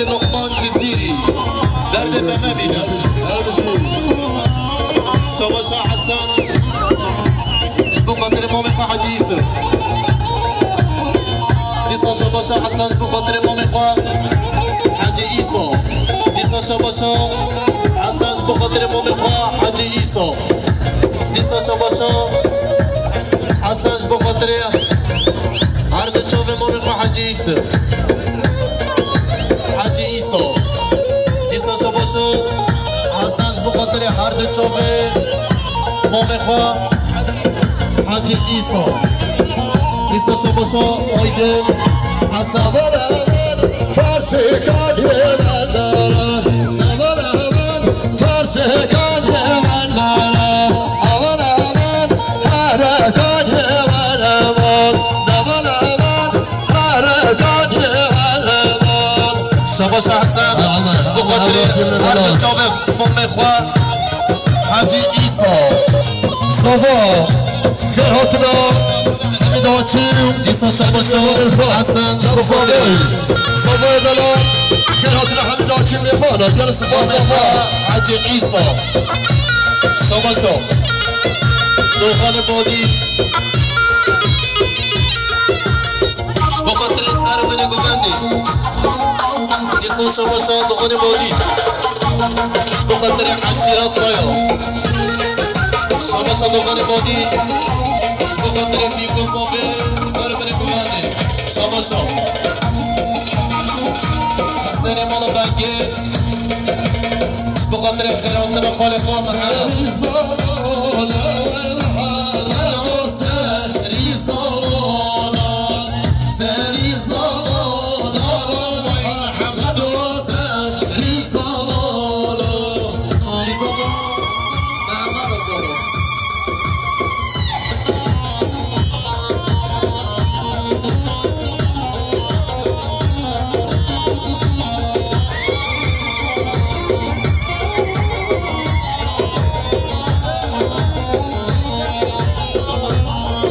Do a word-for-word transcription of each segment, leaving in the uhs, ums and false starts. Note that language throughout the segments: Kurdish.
Luqman Cizîrî. Derdê te nebîne. Şabaşa Hesen. Ji bo xatirê mamê xwe Hecî Îsif. Dîsa şabaşa Hesen ji bo xatirê mamê xwe Hecî Îsa. Dîsa şabaşa Hesen ji bo xatirê mamê xwe Hecî Îsa. Dîsa şabaşa Hesen ji bo xatirê her du çavê mamê xwe Hecî Îsif. Hecî Îsa. Dîsa şabaşa Hesen ji bo xatirê her du çavê mamê xwe Hecî Îsa. Dîsa şabaşa Aydin Hesen. Aman aman, Farsê kanê bendara. Aman aman, Farsê kanê bendara. Aman aman, Farsê kanê bendara. Aman aman, Farsê kanê bendara. Şabaş Hesen, ji bo xatirê her du çavê mamê xwe Hecî Îsa. Zava, xêr hatina. Hemîd Haçî. Dîsa şabaşa Hesen ji bo xatirê. Zavayê delal. Xêr hatina Hemîd Haçî mêvana. Gel sipas Zava. Hecî Îsa. Şabaşa. Doxanê Badî. Ji bo xatirê ser binê govendê. Dîsa şabaşa doxanê Badî. Ji bo xatirê eşîret daya. Şabaşa doxanê Badî. Ji bo xatirê Bîko Safê, ser binê govendê. Şabaşa. Serê mala Bengê. Ji bo xatirê xêrhatina xalê xwe Mihemed.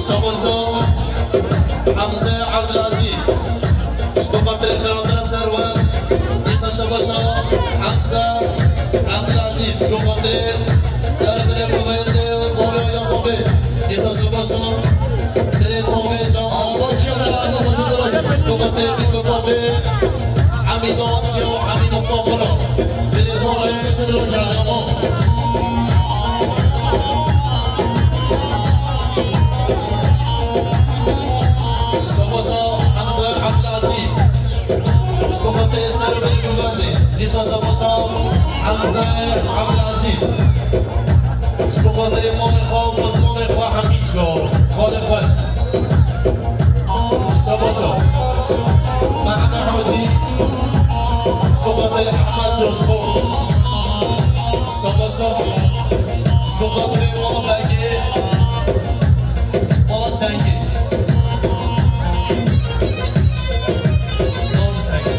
Şabaşa Hemze Evdilazîz. Ji bo xatirê xiratina Serwer. Dîsa şabaşa Hemze Evdilazîz. Ji bo xatirê Serê binê kovendê Zavê Ayla Zavê. Dîsa şabaşa Binê Zavê Cama. Ji bo xatirê Bîko Zavê. Hemîda Çiya, Hemîda Safira. Binê Zavê Cama. Şabaşa Hemze Evdilazîz. Ji bo xatirê ser binê govendê. Dîsa şabaşa Hemze Evdilazîz. Ji bo xatirê mamê xwe û qizmanê xwe Hemîd Çiya. Xalê xweş. Şabaşa. Mehmet Hacî. Ji bo xatirê Ehmed Coşkun. Şabaşa. Ji bo xatirê mala Begê. Mala Şengê. Mala Şengê.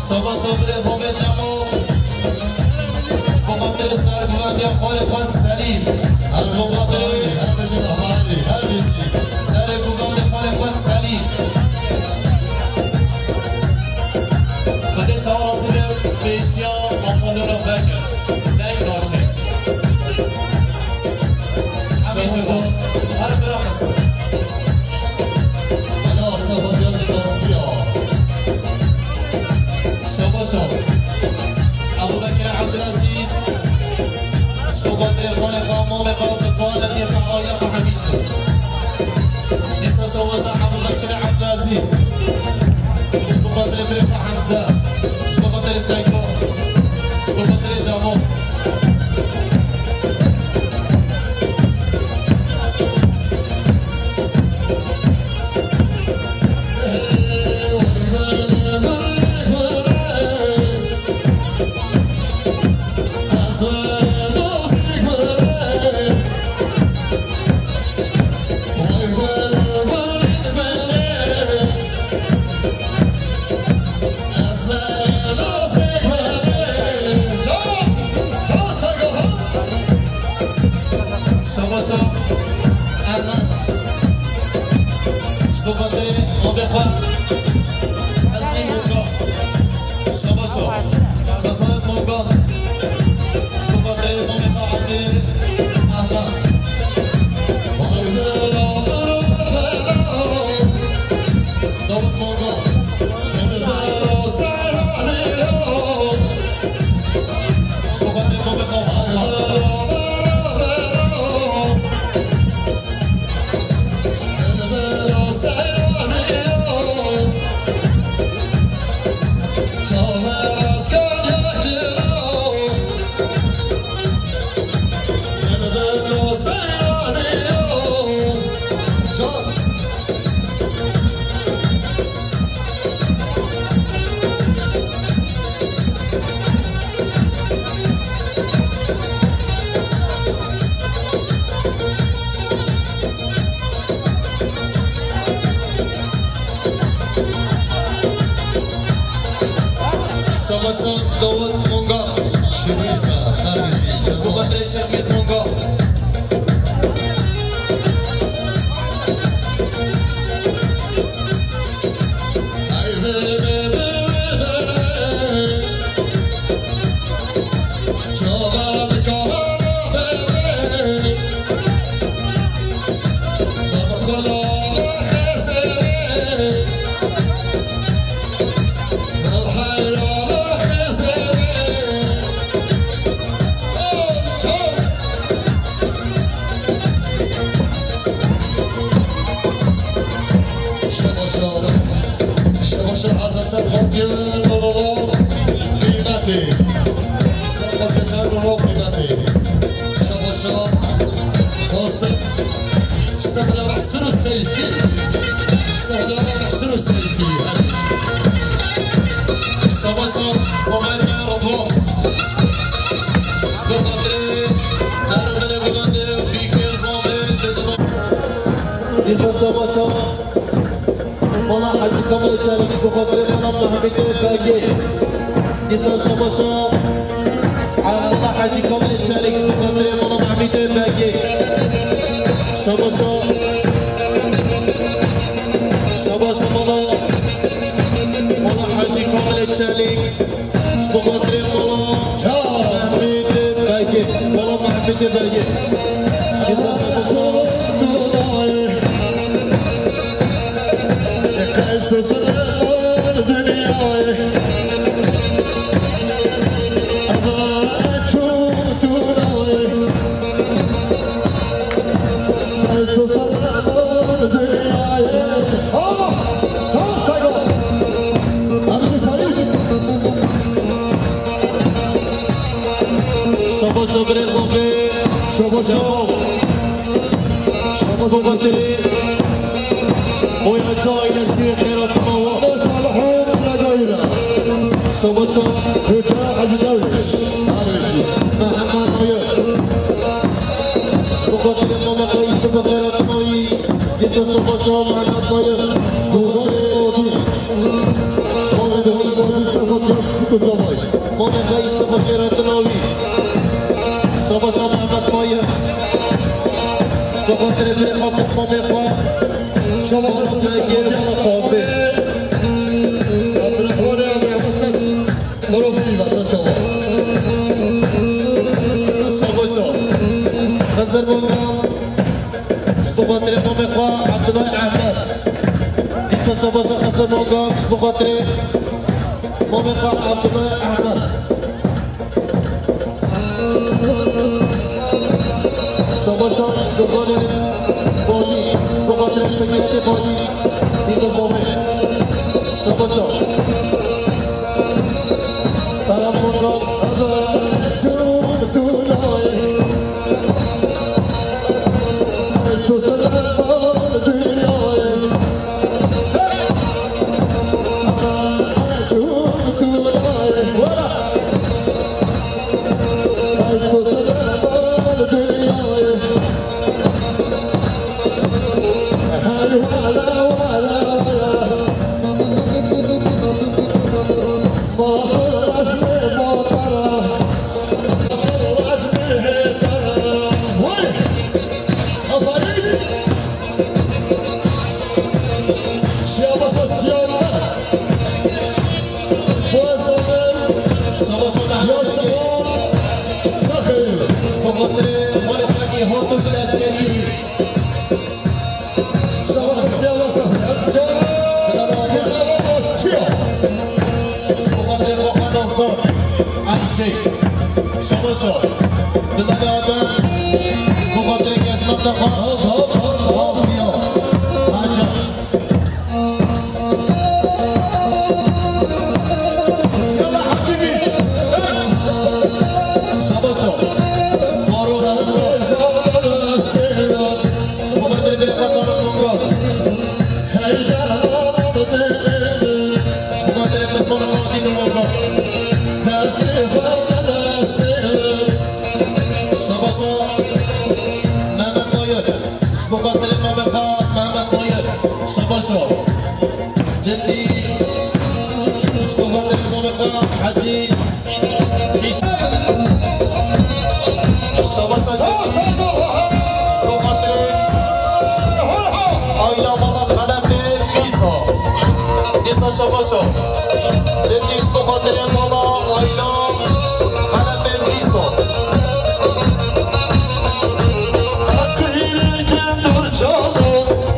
Şabaş birê Zavê Cemo. Ji bo xatirê serguvendiya xalê xwe Selîm. Ji bo xatirê serê guvendiya xalê xwe Selîm. Xwedê şawa razî be, pêşiya Apollo re veke. Deng naçe. Hemî ji bo. Her bira xesin. Ela Seba Diyar Şaşkiya. Şabaşa. Ebu Bekir Abdülaziz. Ji bo xatirê xalê xwe, mamê xwe, xizmanetê xwe, aile xwe hemî ji bo. Dîsa şabaşa Ebu Bekir Abdülaziz. Ji bo xatirê birê xwe Hemze. Ji bo xatirê Seyko. Ji bo xatirê Cemo. Mobê xwe, Hezî Moga. Şabaşo. Xezayê Mogan. Ji bo xatirê mamê xwe Hezî Ahmed. Dawid Mogan. Ji bo xatirê mamê xwe Ahmed. Şamaşan Dawid Monga. Şemîza, kardeşim. Ji bo xatirê Şemîz Monga. Şebaşa, şebaşa hazır ser xwe diye, lololo, qîmetê. Ser xwe diye, lololo, qîmetê. Şebaşa, Qasim, Sehda Mehsûn û Seyfî. Sehda Mehsûn û Seyfî. Şebaşa, Somer Ridvan. Ji bo xatirê zarokê Lêkolatiya Bîkê Zafê Dejida. Dîsa şebaşa mala Hecî Kamilê Çelîk ji bo xatirê mala Mehmîdê Begê. Dîsa şebaşa mala Hecî Kamilê Çelîk ji bo xatirê mala Mehmîdê Begê. Şebaşa, şebaşa mala, mala Hecî Kamilê Çelîk. Ji bo xatirê mala Mehmîdê Begê. Mala Mehmîdê Begê. Dîsa şebaşa. Şabaş, şabaş, birêz Zafê. Şabaş, şabaş. Şabaş, şabaş. Boya çay nesî xêratina wa. Salih Ragayra. Şabaş. Hoca Hacı Davuş. Mehmet Ayı. Şabaş, şabaş. Dîsa şabaşa Mehmet Nayir. Mamê Reîs Xwekêratina wî. Şabaşa Mehmet Nayir. Ji bo xatirê birê xwe, pismamê xwe. Şabaşa Begê mala Xazê. Abdurrahman Abi Hasan. Şabaşa. Xizir Mangal. Ji bo xatirê mamê xwe Abdullah Ahmed. Dîsa şabaşa Xizir Mangal. Ji bo xatirê mamê xwe Abdullah Ahmed. Şabaşa Gurbanê Balî. Ji bo xatirê Fikretê Balî. Dîsa mamê. Şabaşa. Şey, şabaşa. Bilal Adem, bu kadar geçmekte kal. Rafiya. Hacer. Yalla habibi. Şabaşa. Faruk. Bu kadar geçmekte kal. Ji bo xatirê pismana xwe hatî nû. Şabaşa Mehmet Nayir. Ji bo xatirê mamê xwe Mehmet Nayir. Şabaşa. Cendî. Ji bo xatirê mamê xwe Hecî. Şabaşa Cendî. Ji bo xatirê aîla mala Xelefê Mîsa. Dîsa şabaşa Cendî ji bo xatirê mala aîla Xelefê Mîsa. Feqîrê gel dor çalo,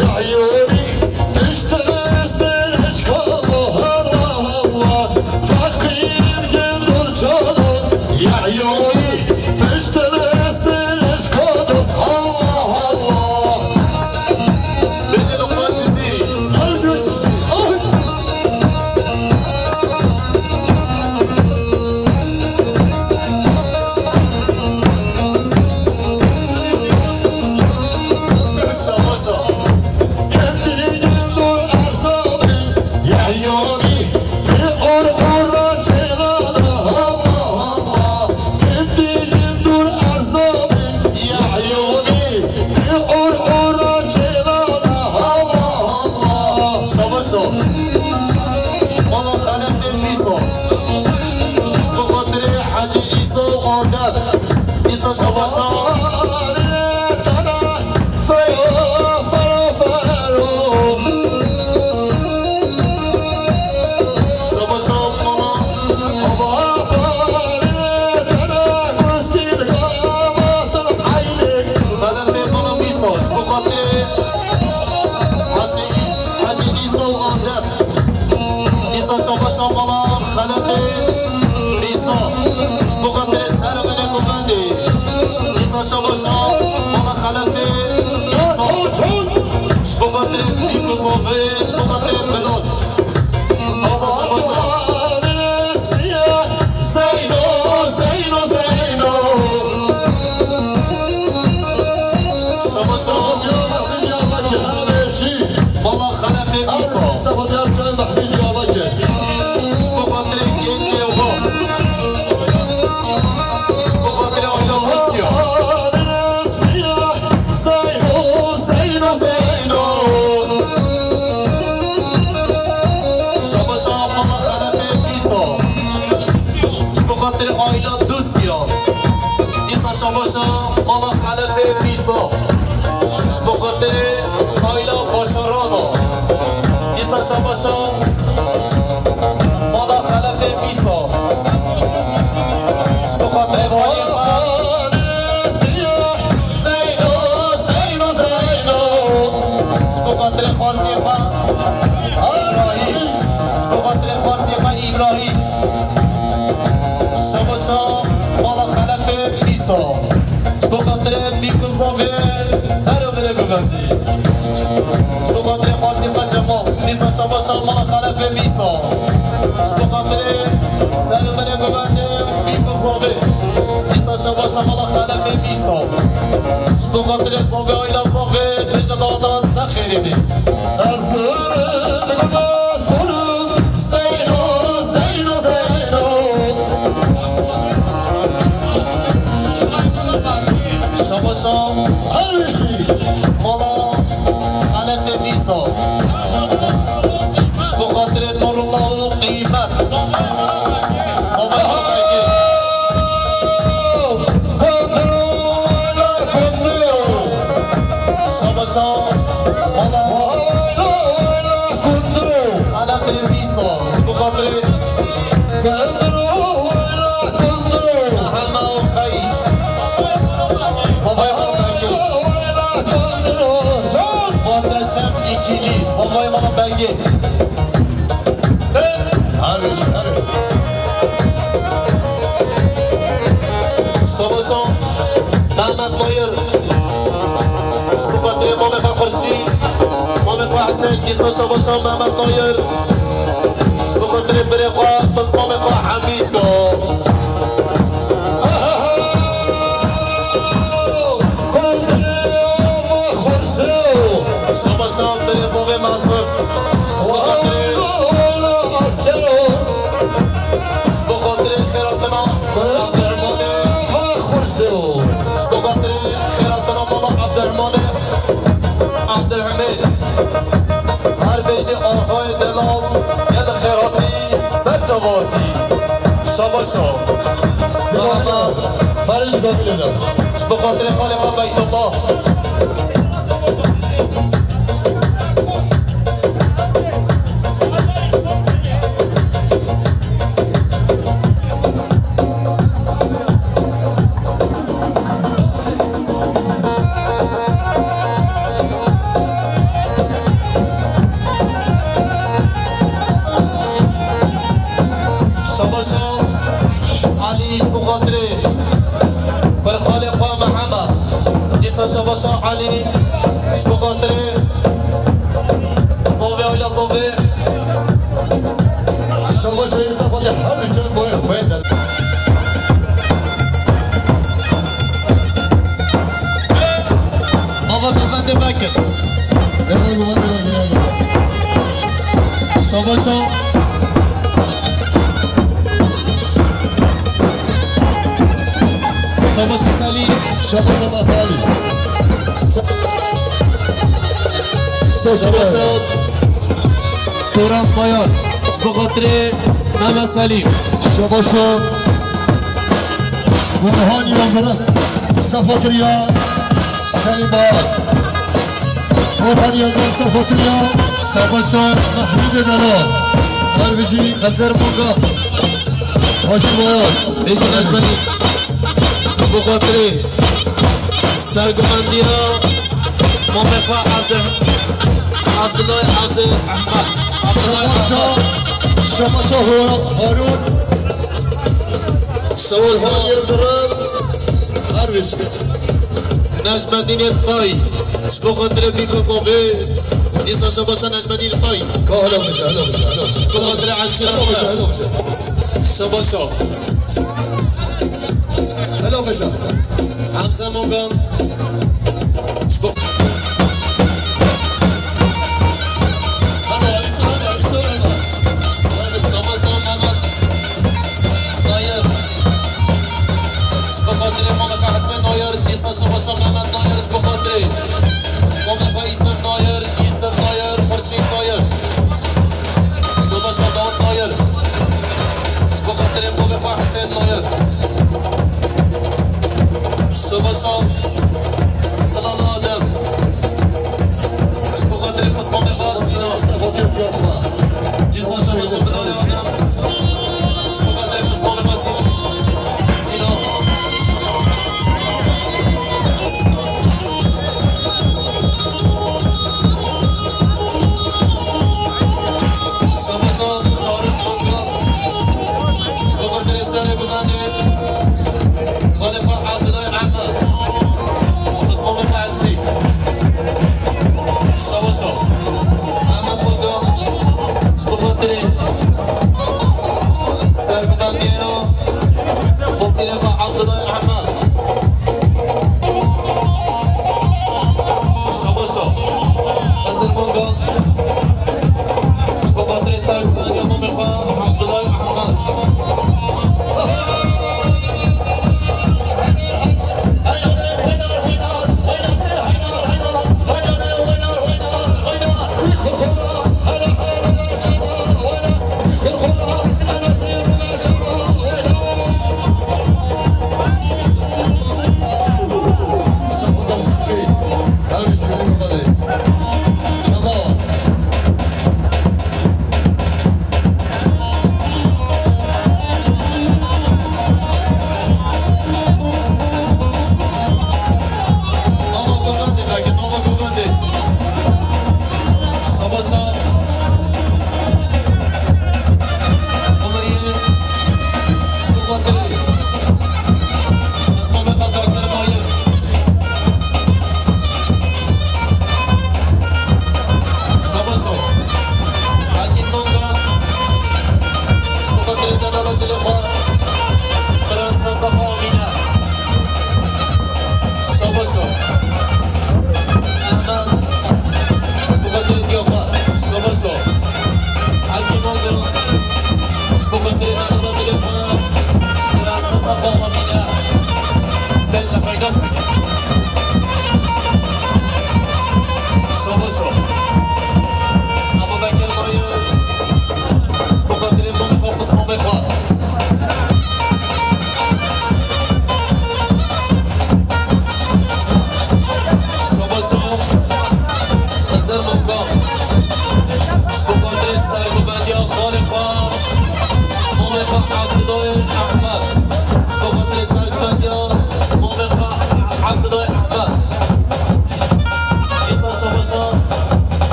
ya yorî. Şabaş ol. Mala Xelefê Mîso. Ji bo xatirê Hecî Îso Adem. Îsa şabaş ol. Şabaş ol mala. Xelefê mala Mîso. Ji bo xatirê Hecî Îso Adem. Îsa şabaşa mala Xelefê Mîsa. Ji bo xatirê serê min ê govendê. Îsa şabaşa mala Xelefê Mîsa. Ji bo xatirê bîk û zavê, ji bo xatirê Bilal. Îsa şabaşa. Zeyno, Zeyno, Zeyno. Şabaşa. Mala Xelefê Mîsa. Ji bo xatirê gencê wan. Ji bo xatirê aîla Mûskiya. Zeyno, Zeyno, Zeyno. Şabaşa mala Xelefê Mîsa. Ji bo xatirê aîla Dûskiya. Îsa şabaşa mala Xelefê Mîsa. Ji bo xatirê aîla Başarana. Îsa şabaşa mala Xelefê Mîsa. Ji bo xatirê xwediyê xwe. Zeyno, Zeyno, Zeyno. Ji bo xatirê xwarziyê xwe. Îbrahîm. Ji bo xatirê xwarziyê xwe Îbrahîm. Şabaşa mala Xelefê Mîsa. Ji bo xatirê bîk û zavê ser û birê bibendî. Ji bo xatirê xwarzî xwe Cemal. Dîsa şabaşa mala Xelefê Mîsa. Ji bo xatirê ser û birê bibendî bîk û zavê. Dîsa şabaşa mala Xelefê Mîsa. Ji bo xatirê zavê, aîla zavê, bêje dawata ser xêrê bê. Ez Zeyno, Zeyno, Zeyno. Şabaşa her wişî. Mala Xelefê Mîsa. Ji bo xatirê Nurullah û Qîmet. Sabah Xelefê. Şabaşa. Mala. Xelefê Mîsa. Ji bo xatirê. Hema û Xeyîç. Sabay Xelefê. Muhteşem ikili. Sabay mala Bengê. Hadi, hadi. Mehmet Nayir. Ji bo xatirê mamê xwe Xurşîd, mamê xwe Hesen, kîsa şabaşa Mehmet Nayir. Ji bo xatirê birê xwe, piz mamê xwe Hemîşka. Şabaşa birê zovê mezin. Ji bo xatirê, ji bo xatirê xêratina Abdurrahmanê. Ji bo xatirê xêratina mala Abdurrahmanê. Abdurrahman. Her bêjî axayê delal, gel xêratî, ser çavatî. Şabaşa. Merhaba. Ferîd Gomîlê de. Ji bo xatirê xalê xwe Beytullah. Şabaşa Elî ji bo xatirê kurxalê xwe Mihemed. Dîsa şabaşa Elî ji bo xatirê zovê, ayla zovê. Şabaşa Yusuf Ali her cem boyê xwe de. Baba, baba, de bakın. Şabaşa. Şabaşa Salih. Şabaşa Salih. Şabaşa Turan Bayar. Ji bo xatirê Mehmet Salih. Şabaşa. Burhan Yıldırım. Safatırya. Selim Ağa. Orhan Yıldırım Safatırya. Şabaşa. Mahmut Edala. Harbiji. Xezer Monga. Hacı Boyaz. Eşi Necmedîn. Ji bo xatirê sergumendiya mamê xwe Abdul-, Abdullah Abdul Ahmed. Abdullah Şabaşa. Ahmed. Şabaşa Harun. Şabaşa. Orhan Yıldırım. Harbiji. Necmedînê Tay. Ji bo xatirê Bîko Zovê. Dîsa şabaşa Necmedînê Tay. Ka hela bije, hela bije, hela bije. Ji bo xatirê eşîreta. Hela bije, hela bije. Şabaşa. Hela bije. Hemze Mogan. Ji bo Şabaşa Mehmet Nayir. Ji bo xatirê mamê xwe Hesen Nayir, dîsa şabaşa Mehmet Nayir, ji bo xatirê mamê xwe Yusuf Nayir, Yusuf Nayir, Xurşîd Nayir. Şabaşa Dawud Nayir. Ji bo xatirê mamê xwe Hesen Nayir. Şabaşa Plan Adem. Ji bo xatirê pismamê xwe Sînan. Dîsa şabaşa Plan Adem. Ji bo xatirê pismamê xwe Sînan. Şabaşa Tarık Mangal. Ji bo xatirê serê guvenê. Xalifa Abdullah Ahmed.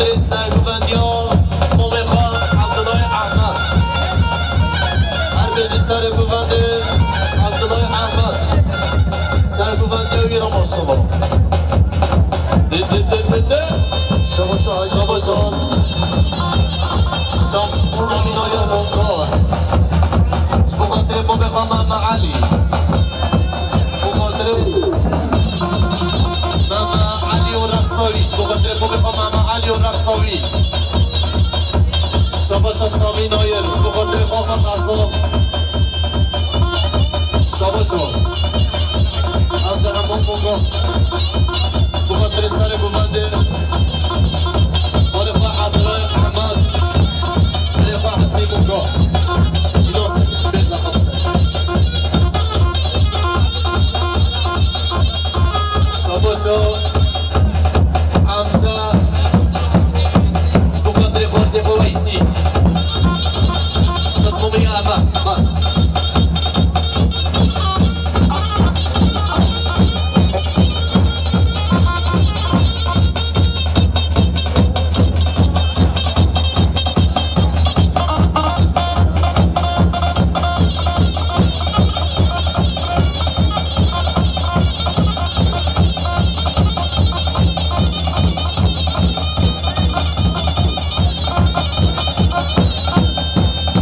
Serguvendiya mamê xwe Abdullah Ahmed. Her bêjî serê guvendê Abdullah Ahmed. Serguvendiya wî re maşallah. Di, di, di, di, di. Şabaş, şabaş. Şabaş. Şabaş. Şabaş. Ji bo xatirê babê xwe Mehmet Elî. Ji bo xatirê Mehmet Elî û Rexsawî. Ji bo xatirê babê xwe Mehmet Elî û Rexsawî. Şabaşa Samî Nayir. Ji bo xatirê xwe xwe Xezal. Şabaşo. Ev de hemû Mongo. Ji bo xatirê serê guvendê. Xalê xwe Abdullah Ahmed. Xalê xwe Hesnî Mongo. Îno ser bêje xemse. Şabaşo. Hamza. Ji bo xatirê xwarzê xwe Weysî. Bas, Momo ya Eva. Bas.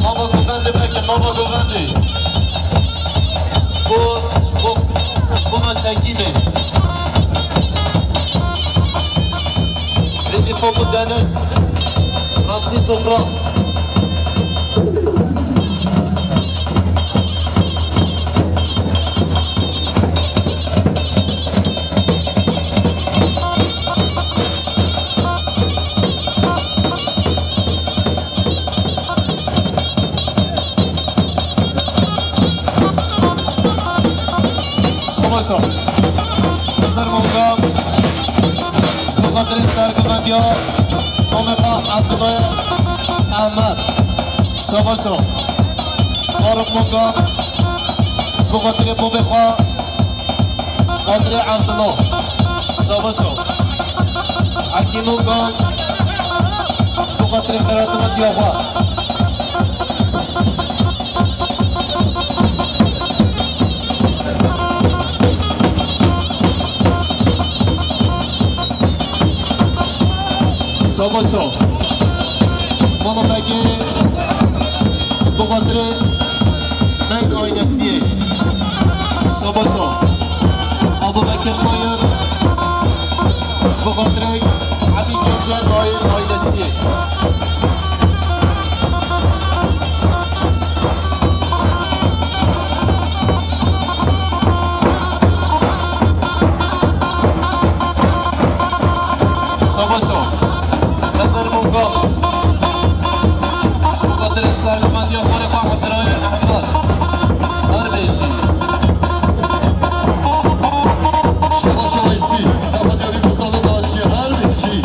Mama govendê veke, mama govendê. Ji bo, ji bo, ji bo me çekî me. Vêjî Foko Deniz, Ramzî Toprak. Savaşa. Ser Monga. Ji bo xatirê serguvendiya Amexa Abdullah Ahmed. Savaşa. Faruk Monga. Ji bo xatirê babê xwe. Xatirê Abdullah. Savaşa. Hekîm Monga. Ji bo xatirê xeratina diya xwe. Şabaşo. Mala Begê. Ji bo xatirê Beg ailesiyê. Şabaşo. Abu Bekir Nayir. Ji bo xatirê Emîn Gencer Nayir ailesiyê. Şabaşo. Xezar Monga. Ji bo xatirê serguvendiya xwarê xwe Abdurrahîm Ehmed. Her bêjî. Şabaşo Weysî. Serhedya wî Gozanê da çi her bêjî.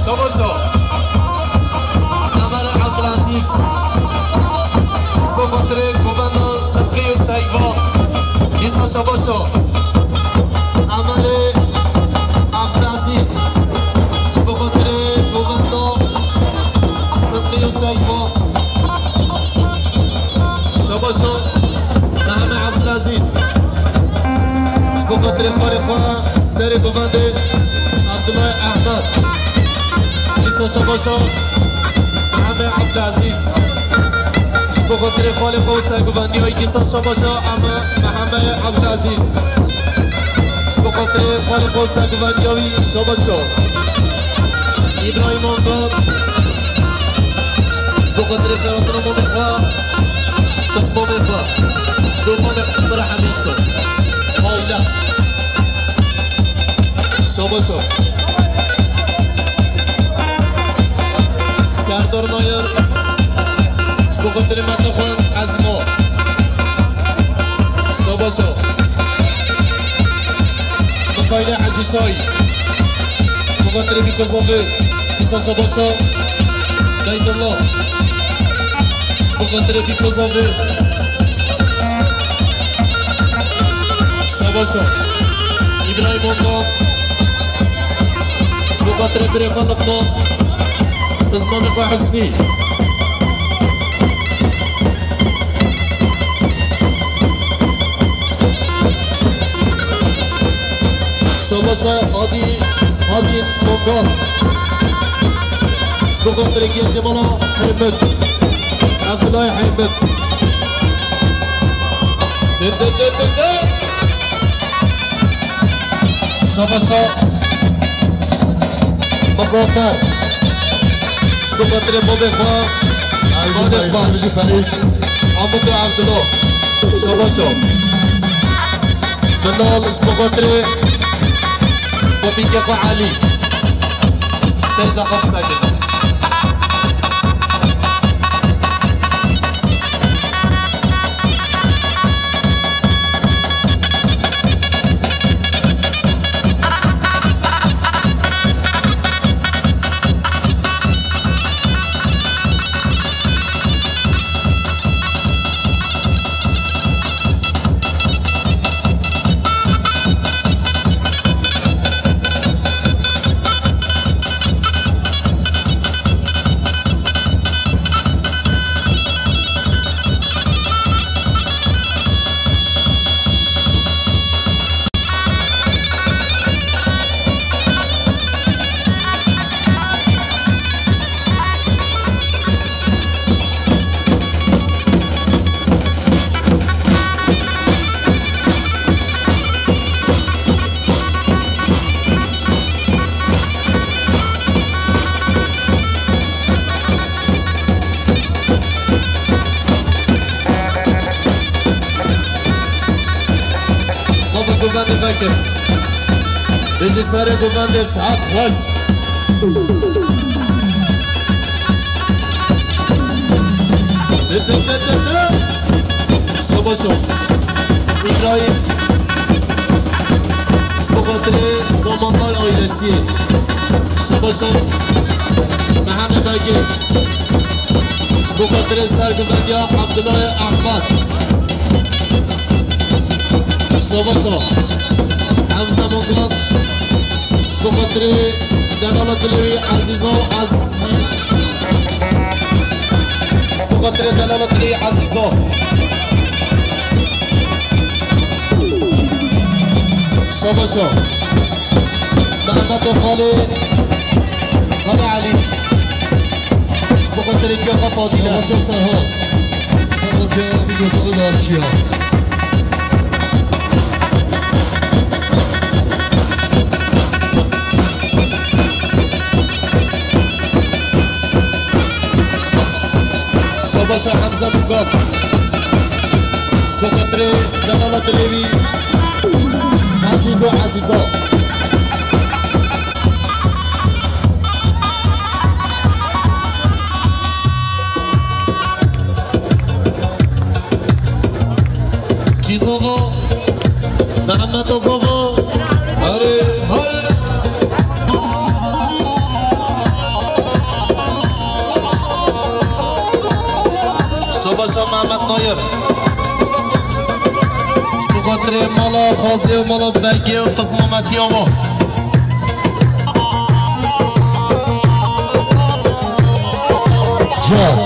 Şabaşo. Namara Abdulaziz. Ji bo xatirê govenda Sidqî û Seyva. Dîsa şabaşo. Amerê Abdulaziz. Ji bo xatirê govenda Sidqî û Seyva. Şabaşo Mehmet Abdulaziz. Ji bo xatirê xalê xwe serê govendê Abdullah Ahmed. Dîsa şabaşo Mehmet Abdulaziz. Ji bo xatirê xalê xwe û serguvendiya wî dîsa şabaşo Eme-, Mehmet Abdulaziz. Ji bo xatirê xalê xwe û serguvendiya wî şabaşo. Îbrahîm Angan. Ji bo xatirê xeratina mamê xwe, pismamê xwe, domamê xwe, pira hemîçko. Aile. Şabaşo. Serdar Nayir. Ji bo xatirê meta xwe Ezmo. Şabaşo. Kayra Hacı Şahin. Ji bo xatirê vî kozavê, dîsa şabaşa Beytullah. Ji bo xatirê vî kozavê. Şabaşa. Îbrahîm Ondan. Ji bo xatirê birê xwe Luqman. Bi zimanê xwe Husnî. Şabaşa Adî, Adî Mongan. Ji bo xatirê gencê mala Hemid. Evdilay Hemid. Dın dın dın dın dın. Şabaşa Muzaffer. Ji bo xatirê babê xwe, Erjî Ferî, Erjî Ferî. Amût û Evdilo. Şabaşa. Bilal ji bo xatirê babîkê xwe Elî. Têja xwe bisekine. Mafê govendê vekir. Rejîserê govendê, saet xweş. Şabaşo. Îbrahîm. Ji bo xatirê Zamanlar ailesî. Şabaşo. Mihemed Agê. Ji bo xatirê sergovendiya Abdullah Ahmed. Şabaşo. Hemze Mongan. Ji bo xatirê delala dilê wî Ezîza û Ezîz. Ji bo xatirê delala dilê wî Ezîza. Şabaşo. Mehmet û Xalê, Xalê Elî. Ji bo xatirê piya xwe Fadîle. Şabaşo Serhat. Serhat ya, vîdeo saxî darçiya. Şabaşa Hemze Mungan. Ji bo xatirê delala dilê wî. Ezîzo, Ezîzo. Kî zava? Mehmet Azava. Hare, hare. Şabaşa Mehmet Nayir. Ji bo xatirê mala Xazê û mala Begê û qisma Metiya wan. Can.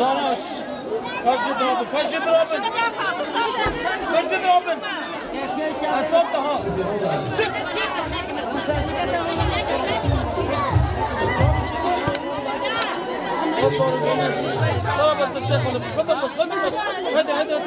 Zanaş. Pejê dirabin, pejê dirabin. Pejê dirabin. Esat daha. Çık. Tamam, bas, bas, bas. Hadi, hadi, hadi.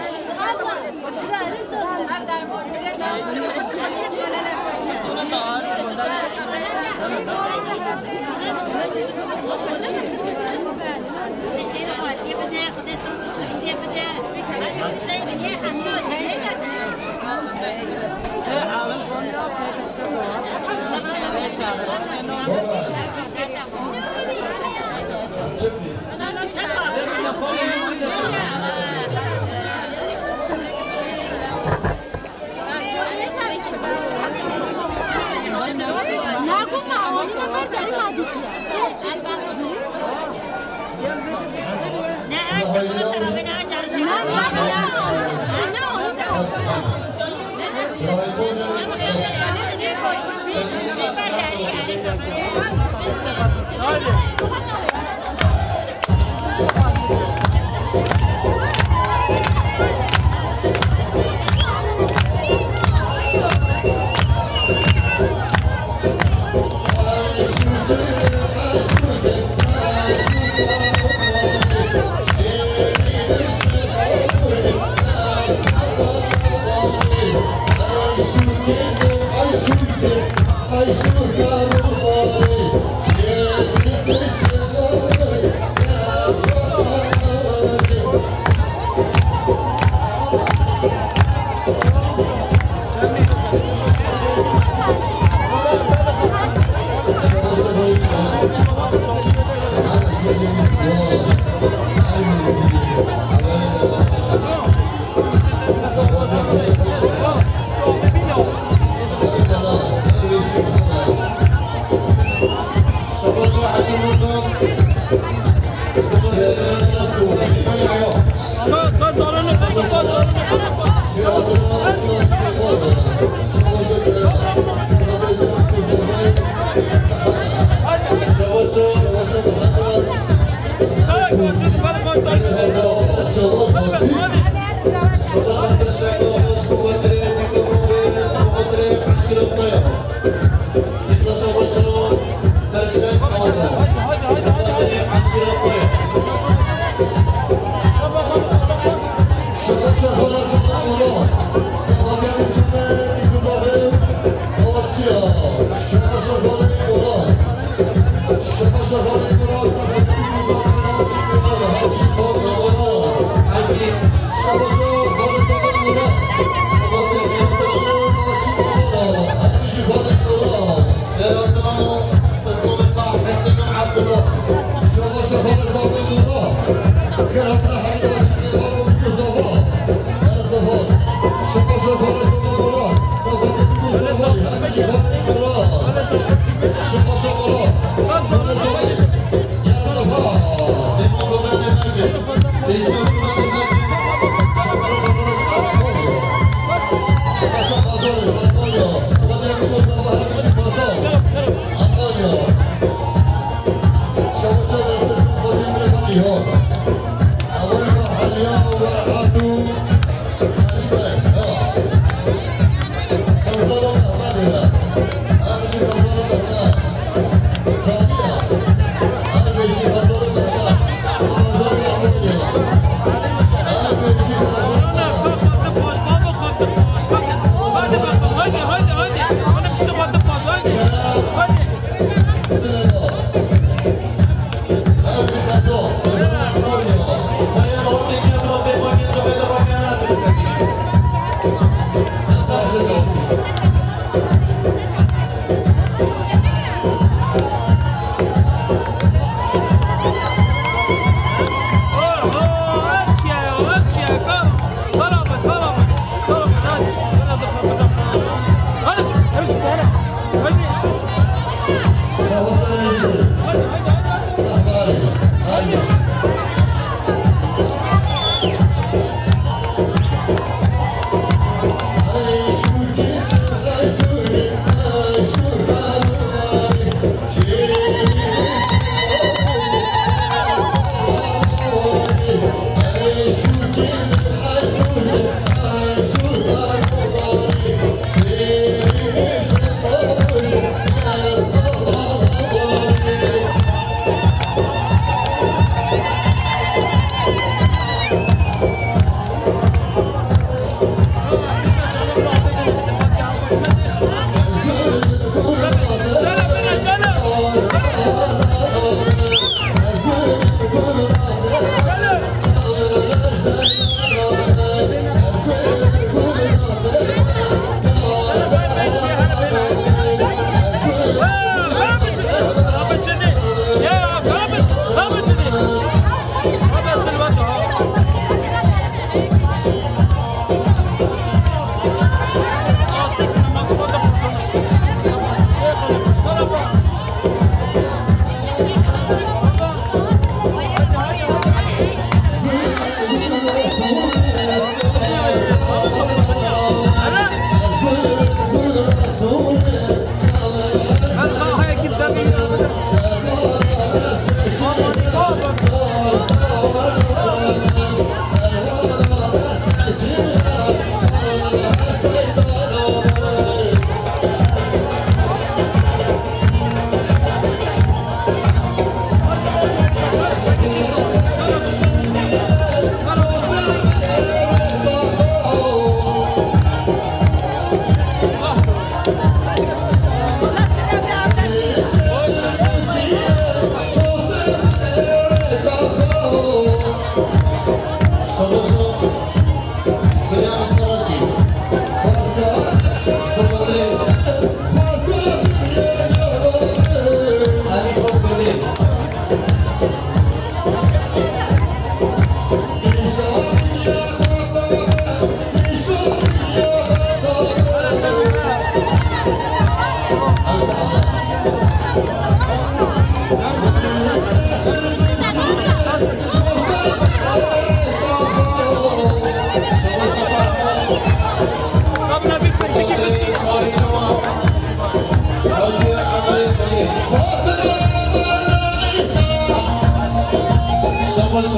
Baş ol.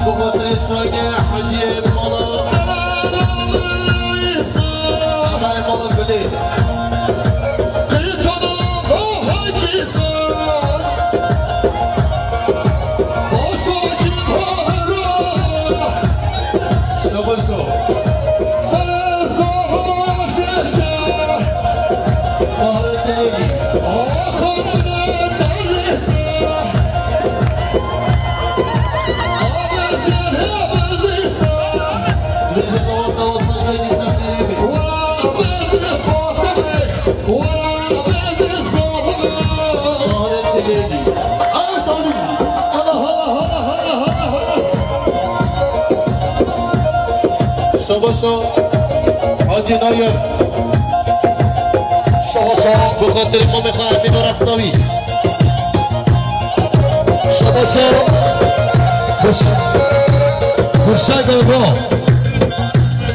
Bu xatirê şagê Hecî Mala. Hemen Mala Gulê. Şabaş o. Baharê Dilêgî. Vêje bawer dawa sancayî dîsa xêrê bê. Baharê Dilêgî. Şabaş o. Hacî Nayir. Şabaş o. Bi xatirê mamê xwe Emîn Orak Sawî. Şabaş o. Xurş-, Xurşek Axa.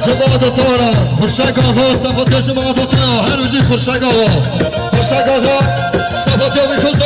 Cemaat Tara. Xurşek Axa, sefatiya cemaat Tara. Her bijî Xurşek Axa. Xurşek Axa, sefatiya wî xwe